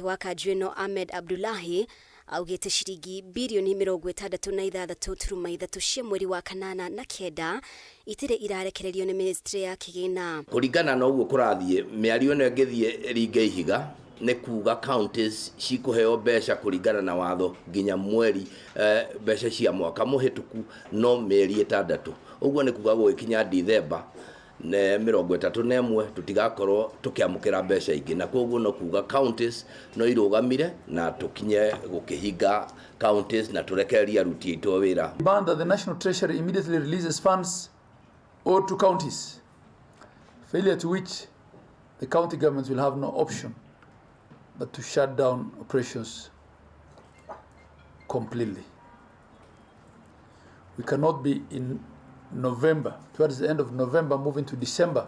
Wa kanjũ ĩno Ahmed Abdullahi augĩte ciringi birioni 66.3 cia mweri wa kanana na kenda itirĩ irarekererio nĩ ministry ya kĩgĩna. Kũringana na ũguo kũrathiĩ, mĩario ĩno ĩngĩthiĩ ĩringe ihiga, nĩ kuga counties cikũheo mbeca kũringana na watho nginya mweri mbeca cia mwaka mũhĩtũku no mĩeri 6. Ũguo nĩ kuga gũgĩkinya Dithemba 31 tũtigakorwo tũkĩamũkĩra mbeca ingĩ, na koguo no kuga counties no irũgamire na tũkinye gũkĩhinga counties na tũrekererie aruti aitũ a wĩra. Demand that the National Treasury immediately releases funds owed to counties, failure to which the county governments will have no option but to shut down operations completely. We cannot be in November, towards the end of November, moving to December,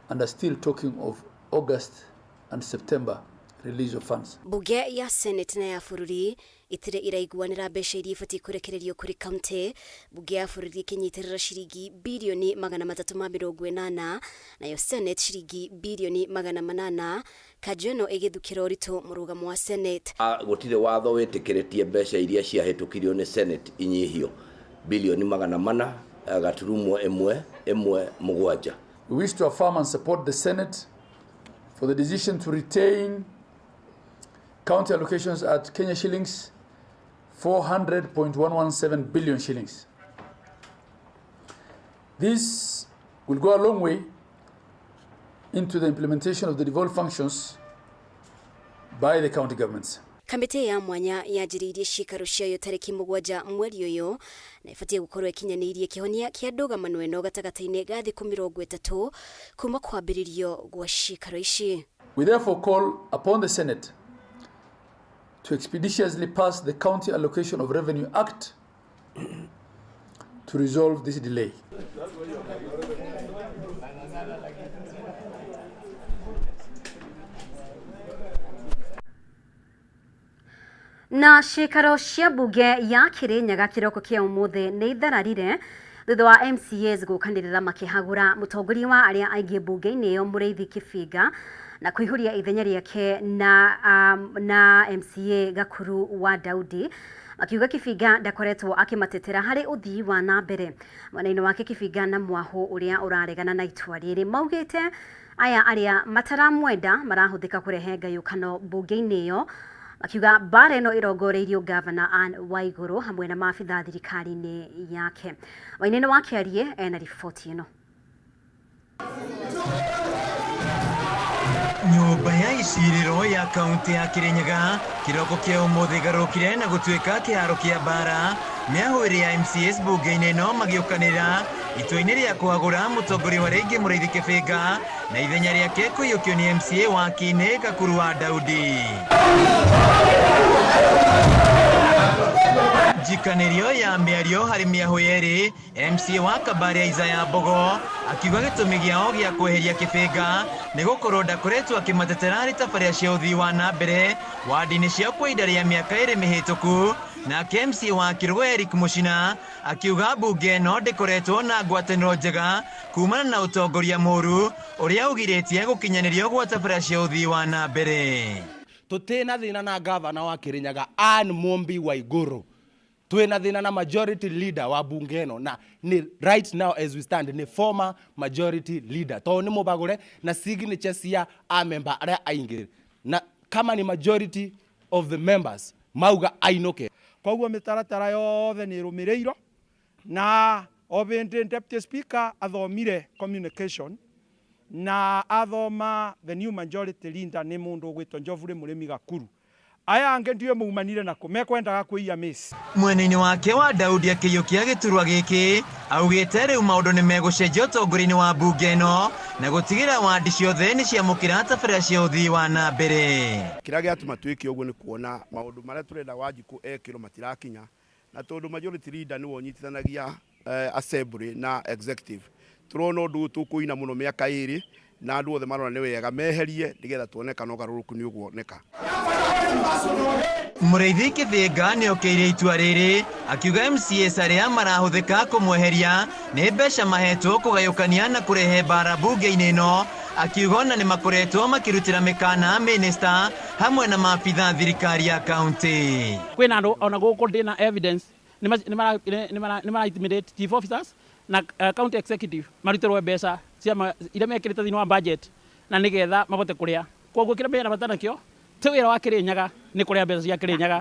and are still talking of August and September release of funds. Bunge ya Senate na ya bũrũri itirĩ iraiguanĩra mbeca iria ibatiĩ kũrekererio kũrĩ kaunti. Bunge ya bũrũri ĩkĩnyitĩrĩra ciringi birioni 380, nayo Senate ciringi birioni 800. Kanjũ ĩno ĩgĩthukĩra ũritũ mũrũgamo wa Senate. Gũtirĩ watho wĩtĩkĩrĩtie mbeca iria ciahĩtũkirio nĩ Senate inyihio bilioni 400.17. We wish to affirm and support the Senate for the decision to retain county allocations at Kenya shillings 400.117 billion shillings. This will go a long way into the implementation of the devolved functions by the county governments. Kamĩtĩ ya mwanya yanjĩrĩirie ciikaro ciayo tarĩki 7 mweri ũyũ na ĩbatiĩ gũkorwo ĩkinyanĩirie kĩhonia kĩa ndũgamano ĩno gatagatĩ-inĩ ga thikũ 30 kuma kwambĩrĩrio gwa ciikaro ici. We therefore call upon the Senate to expeditiously pass the County Allocation of Revenue Act to resolve this delay. Na ciikaro cia mbunge ya Kirinyaga kĩroko kĩa ũmũthĩ nĩ ithararire thutha wa MCAs gũkanĩrĩra makĩhagũra mũtongoria wa arĩa aingĩ mbunge-inĩ ĩyo Mũrĩithi Kĩbinga na kũihũria ithenya rĩake na MCA Gakuru wa Daudi, makiuga Kĩbinga ndakoretwo akĩmatetera harĩ ũthii wa na mbere. Mwena-inĩ wake Kĩbinga na mwahũ ũrĩa ũraregana na itua rĩrĩ maugĩte aya arĩa mataramwenda marahũthĩka kũrehe ngayũkano mbunge-inĩ ĩyo, makiuga mbara ĩno ĩrongoreirio Gavana Anne Waigũrũ hamwe na maabitha thirikari-inĩ yake. Wainene wa Kĩarie ena riboti ĩno. Nyũmba ya icirĩro ya kaunti ya Kirinyaga kĩroko kĩa ũmũthĩ garũkire na gũtuĩka kĩharo kĩa mbara. Mĩahũ ĩrĩ ya MCAs mbunge-inĩ ĩno magĩũkanĩra itua-inĩ rĩa kũhagũra mũtongoria wa rĩngĩ Mũrĩithi Kĩbĩnga na ithenya rĩake kũiyũkio nĩ MCA wa Kinĩ Gakuru wa Daudi. Njikanĩrio ya mĩario harĩ mĩahũ yerĩ, MCA wa Kabare Isaiah Mbogo akiuga gĩtũmi gĩao gĩa kweheria Kĩbĩnga nĩ gũkorwo ndakoretwo akĩmatetera harĩ tabarĩra cia ũthii wa na mbere wandi-inĩ ciao kwa ihinda rĩa mĩaka 2 mĩhĩtũku. Nake MCA wa Kĩrũgũ Eric Mũcina akiuga mbunge ĩno ndĩkoretwo na ngwatanĩro njega kumana na ũtongoria mũru ũrĩa ũgirĩtie gũkinyanĩrio gwa tabarĩra cia ũthii wa na mbere. Tũtĩna thĩna na gavana wa Kirinyaga Anne Mumbi Waiguru, twĩna thĩna na majority leader wa bunge ĩno, na nĩ right now as we stand nĩ former majority leader, tondũ nĩ mũbagũre na signature cia a member arĩa aingĩ, na kama ni majority of the members mauga ainũke. Koguo mĩtaratara yothe nĩ ĩrũmĩrĩirwo, na o hĩndĩ deputy speaker athomire communication na athoma the new majority leader nĩ mũndũ ũgwĩtwo Njobure Mũrĩmi Gakuru. Aya angĩ ndiũĩ maumanire nakũ, mekwendaga kũiya miss. Mwena-inĩ wake wa Daudi akĩiyũkia gĩturwa gĩkĩ augĩte rĩu maũndũ nĩ megũcenjia ũtongoria-inĩ wa mbunge ĩno na gũtigĩrĩra wandi ciothe nĩ ciamũkĩra tabarĩra cia ũthii wa na mbere. Kĩrĩa gĩatũma twĩke ũguo nĩ kuona maũndũ marĩa tũrenda Wanjikũ ekĩrwo matirakinya, na tondũ majority leader nĩwe ũnyitithanagia assembly na executive, tũrona ũndũ ũyũ tũkũina mũno mĩaka 2 na andũ othe marona nĩ wega meherie nĩgetha tuone kana ũgarũrũku nĩ ũkuoneka. Mũrĩithi Kĩbĩnga nĩokĩire itua rĩrĩ akiuga MCAs arĩa marahũthĩka kũmweheria nĩ mbeca mahetwo kũgayũkania na kũrehe mbara mbunge-inĩ ĩno, Akiuga ona nĩ makoretwo makĩrutĩra mĩkana minista hamwe na maabitha thirikari ya kaunti. Kwĩna andũ ona gũkũ ndĩna evidence nĩ mara intimidate chief officers na county executive marutĩrwo mbeca cia iria mekĩrĩte thĩinĩ wa budget na nĩgetha mahote kũrĩa. Koguo kĩrĩa mena bata nakĩo ti wĩra wa Kĩrĩnyaga, nĩ kũrĩa mbeca cia Kĩrĩnyaga,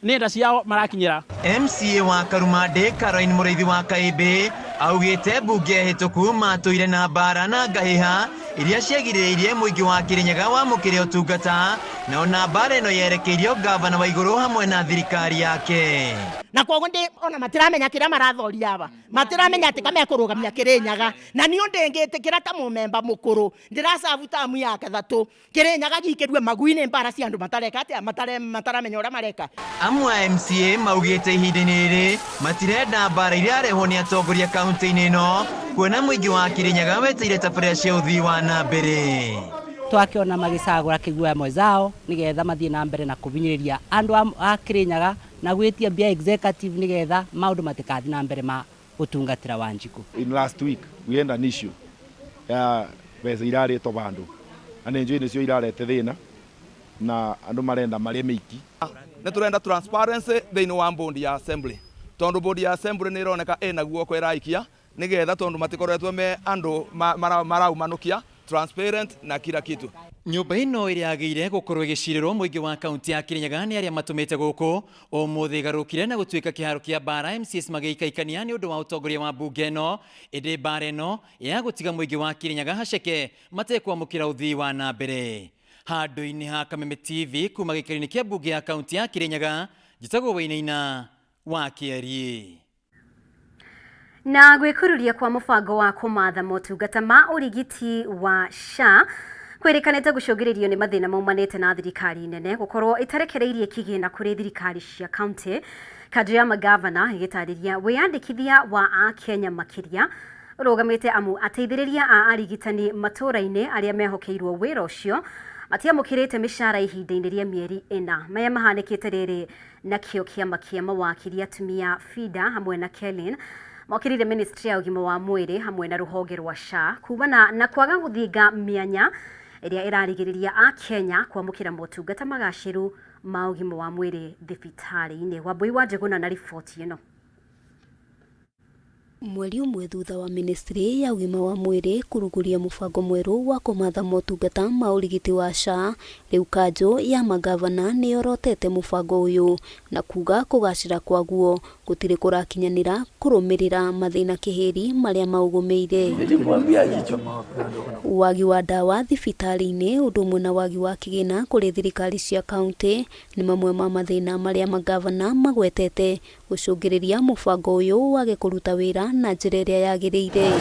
nĩ nda ciao marakinyĩra. MCA wa Karumandĩ Caroline Mũrĩithi wa Kaĩmbĩ augĩte mbunge hĩtũku matũire na mbara na ngahĩha iria ciagirĩrĩirie mũingĩ wa Kĩrĩnyaga wamũkĩre ũtungata, na ona mbara ĩno yerekeirio gavana wa igũrũ hamwe na thirikari yake. Na koguo ndi ona matiramenya kĩrĩa marathoria aba, matiramenya atĩ kamekũrũgamia Kĩrĩnyaga, na niĩ ndĩngĩtĩkĩra ta mũmemba mũkũrũ ndĩracabu tamu ya gatatũ Kĩrĩnyaga gikĩrue magui-inĩ mbara cia andũ matareka atĩa, mataramenya ũrĩa mareka. Amwe a MCA maugĩte ihinda-inĩ rĩrĩ matirenda mbara iria arehwo nĩ atongoria kaunti-inĩ ĩno, kuona mũingĩ wa Kĩrĩnyaga weteire tabarĩra cia ũthii wa na mbere. Twakĩona magĩcagũra kĩguoya mwenzao nĩgetha mathiĩ na mbere na kũbinyĩrĩria andũ a Kĩrĩnyaga na gwĩtia mbia executive nĩgetha maũndũ matikathiĩ na mbere ma gũtungatĩra Wanjikũ. In last week we had an issue ya mbeca irarĩtwo bandũ na nĩ njũĩ nĩcio irarete thĩna na andũ marenda marĩe mĩiki. Nĩ tũrenda transparency thĩinĩ wa board ya assembly, tondũ board ya assembly nĩ ĩroneka ĩna guoko ĩraikia nĩgetha, tondũ matikoretwo me andũ maraumanũkia transparent na kila kitu. Nyũmba ĩno ĩrĩa yagĩire gũkorwo ĩgĩcirĩrwo mũingĩ wa kaunti ya Kĩrĩnyaga nĩ arĩa matũmĩte gũkũ ũmũthĩ ĩgarũrũkire na gũtuĩka kĩharo kĩa mbara, MCAs magĩikaikania nĩ ũndũ wa ũtongoria wa mbunge ĩno. Ĩndĩ mbara ĩno ya gũtiga mũingĩ wa Kĩrĩnyaga haceke matekwamũkĩra ũthii wa na mbere. Handũ-inĩ ha Kameme TV kuma gĩikaro-inĩ kĩa mbunge ya kaunti ya Kĩrĩnyaga, njĩtagwo Wainaina wa Kĩariĩ. Na gwĩkururia kwa mũbango wa kũmatha motungata ma ũrigiti wa SHA kwĩrĩkanĩte gũcũngĩrĩrio nĩ mathĩna maumanĩte na thirikari nene gũkorwo ĩtarekereirie kĩgĩna kũrĩ thirikari cia kaunti. Kanjũ ya magavana ĩgĩtarĩria wĩyandĩkithia wa akenya makĩria ũrũgamĩte amu ateithĩrĩria a arigitani matũũra-inĩ arĩa mehokeirwo wĩra ũcio matiamũkĩrĩte mĩcara ihinda-inĩ rĩa mĩeri 4. Maya mahanĩkĩte rĩrĩ nakĩo kĩama kĩa mawakiri atumia FIDA hamwe na Kelin mokĩrĩire ministry ya ũgima wa mwĩrĩ hamwe na rũhonge rwa SHA kumana na kwaga gũthinga mĩanya ĩrĩa ĩrarigĩrĩria akenya kwamũkĩra motungata magacĩru ma ũgima wa mwĩrĩ thibitarĩ-inĩ. Wambui wa Njũgũna na riboti ĩno. Mweri ũmwe thutha wa ministry ya ũgima wa mwĩrĩ kũrugũria mũbango mwerũ wa kũmatha motungata ma ũrigiti wa SHA, rĩu kanjũ ya magavana nĩ yorotete mũbango ũyũ na kuga kũgacĩra kwaguo gũtirĩ kũrakinyanĩra kũrũmĩrĩra mathĩna kĩhĩri marĩa maũgũmĩire. Wagi wa ndawa thibitarĩ-inĩ ũndũ ũmwe na wagi wa kĩgĩna kũrĩ thirikari cia kaunti nĩ mamwe ma mathĩna marĩa magavana magwetete gũcũngĩrĩria mũbango ũyũ wage kũruta wĩra na njĩra ĩrĩa yagĩrĩire.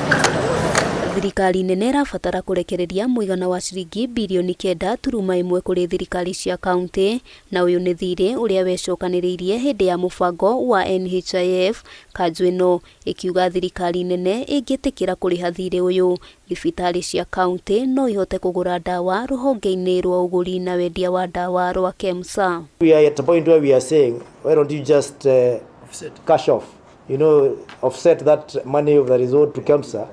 Thirikari nene ĩrabatara kũrekereria mũigana wa ciringi birioni 9.1 kũrĩ thirikari cia kaunti, na ũyũ nĩ thirĩ ũrĩa wecokanĩrĩirie hĩndĩ ya mũbango wa NHIF. Kanjũ ĩno ĩkiuga thirikari nene ĩngĩtĩkĩra kũrĩha thirĩ ũyũ, thibitarĩ cia kaunti no ihote kũgũra ndawa rũhonge-inĩ rwa ũgũri na wendia wa ndawa rwa KEMSA. We are at a point where we are saying, why don't you just cash off, offset that money of the resort to KEMSA.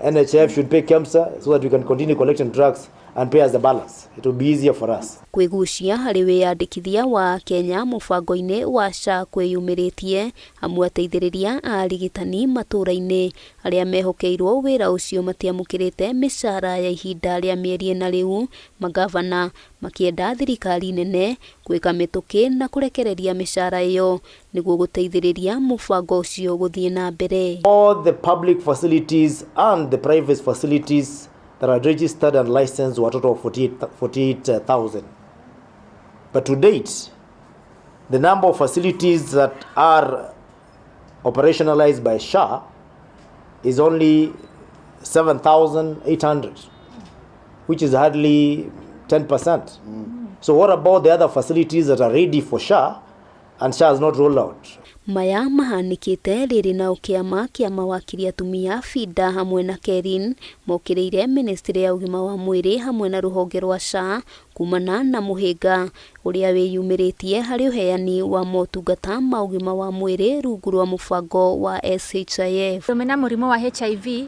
NHIF should pay KEMSA so that we can continue collecting drugs and pay us the balance. It will be easier for us. Kwĩgucia harĩ wĩyandĩkithia wa Kenya mũbango-inĩ wa SHA kwĩyumĩrĩtie amwe ateithĩrĩria a arigitani matũũra-inĩ arĩa mehokeirwo wĩra ũcio matiamũkĩrĩte mĩcara ya ihinda rĩa mĩeri 4 rĩu, magavana makĩenda thirikari nene gwĩka mĩtũkĩ na kũrekereria mĩcara ĩyo nĩguo gũteithĩrĩria mũbango ũcio gũthiĩ na mbere. All the public facilities and the private facilities that are registered and licensed were a total of 48,000. But to date, the number of facilities that are operationalized by SHA is only 7,800, which is hardly 10%. So what about the other facilities that are ready for SHA and SHA has not rolled out? Maya mahanĩkĩte rĩrĩ nao kĩama kĩa mawakiri atumia FIDA hamwe na Kerin mokĩrĩire ministry ya ũgima wa mwĩrĩ hamwe na rũhonge rwa SHA kumana na mũhĩnga ũrĩa wĩyumĩrĩtie harĩ ũheani wa motungata ma ũgima wa mwĩrĩ rungu rwa mũbango wa SHIF. Mena mũrimũ wa HIV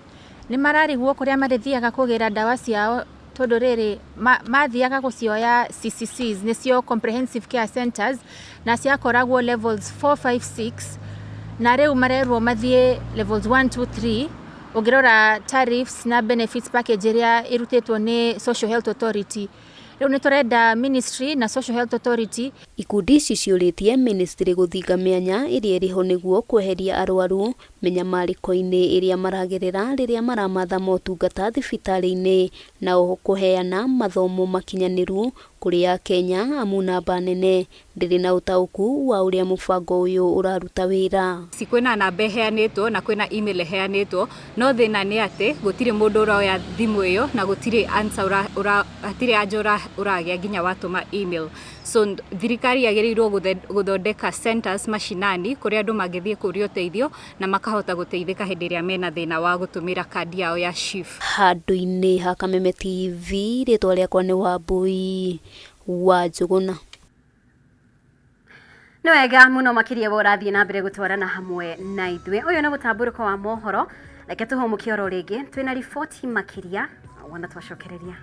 Nĩ mararigwo kũrĩa marĩthiaga kũgĩra ndawa ciao tondũ rĩrĩ mathiaga gũcioya CCCs nĩcio Comprehensive Care Centers na ciakoragwo levels 4, 5, 6 na rĩu marerwo mathiĩ levels 1, 2, 3. Ũngĩrora tariffs na benefits package ĩrĩa ĩrutĩtwo nĩ Social Health Authority, rĩu nĩ tũrenda ministry na Social Health Authority. Ikundi ici ciũrĩtie ministry gũthinga mĩanya ĩrĩa ĩrĩho nĩguo kweheria arwaru mĩnyamarĩko-inĩ ĩrĩa maragerera rĩrĩa maramatha motungata thibitarĩ-inĩ na oho kũheana mathomo makinyanĩru kũrĩ Akenya amu namba nene ndĩrĩ na ũtaũku wa ũrĩa mũbango ũyũ ũraruta wĩra. Kwĩna namba ĩheanĩtwo na kwĩna email ĩheanĩtwo, no thĩna nĩ atĩ gũtirĩ mũndũ ũroya thimũ ĩyo na gũtirĩ answer hatirĩ anja ũragĩa nginya watũma email. So thirikari yagĩrĩirwo gũthondeka centers mashinani kũrĩa andũ mangĩthiĩ kũria ũteithio na makahota gũteithĩka hĩndĩ ĩrĩa mena thĩna wa gũtũmĩra kandi yao ya SHIF. Handũ-inĩ ha Kameme TV, rĩtwa rĩakwa nĩ Wambui wa Njũgũna. Nĩ wega mũno makĩria we ũrathiĩ na mbere gũtwarana hamwe na ithuĩ. Ũyũ nĩ mũtambũrũko wa mohoro, reke tũhũmũke oro rĩngĩ twĩna riboti makĩria wona twacokereria.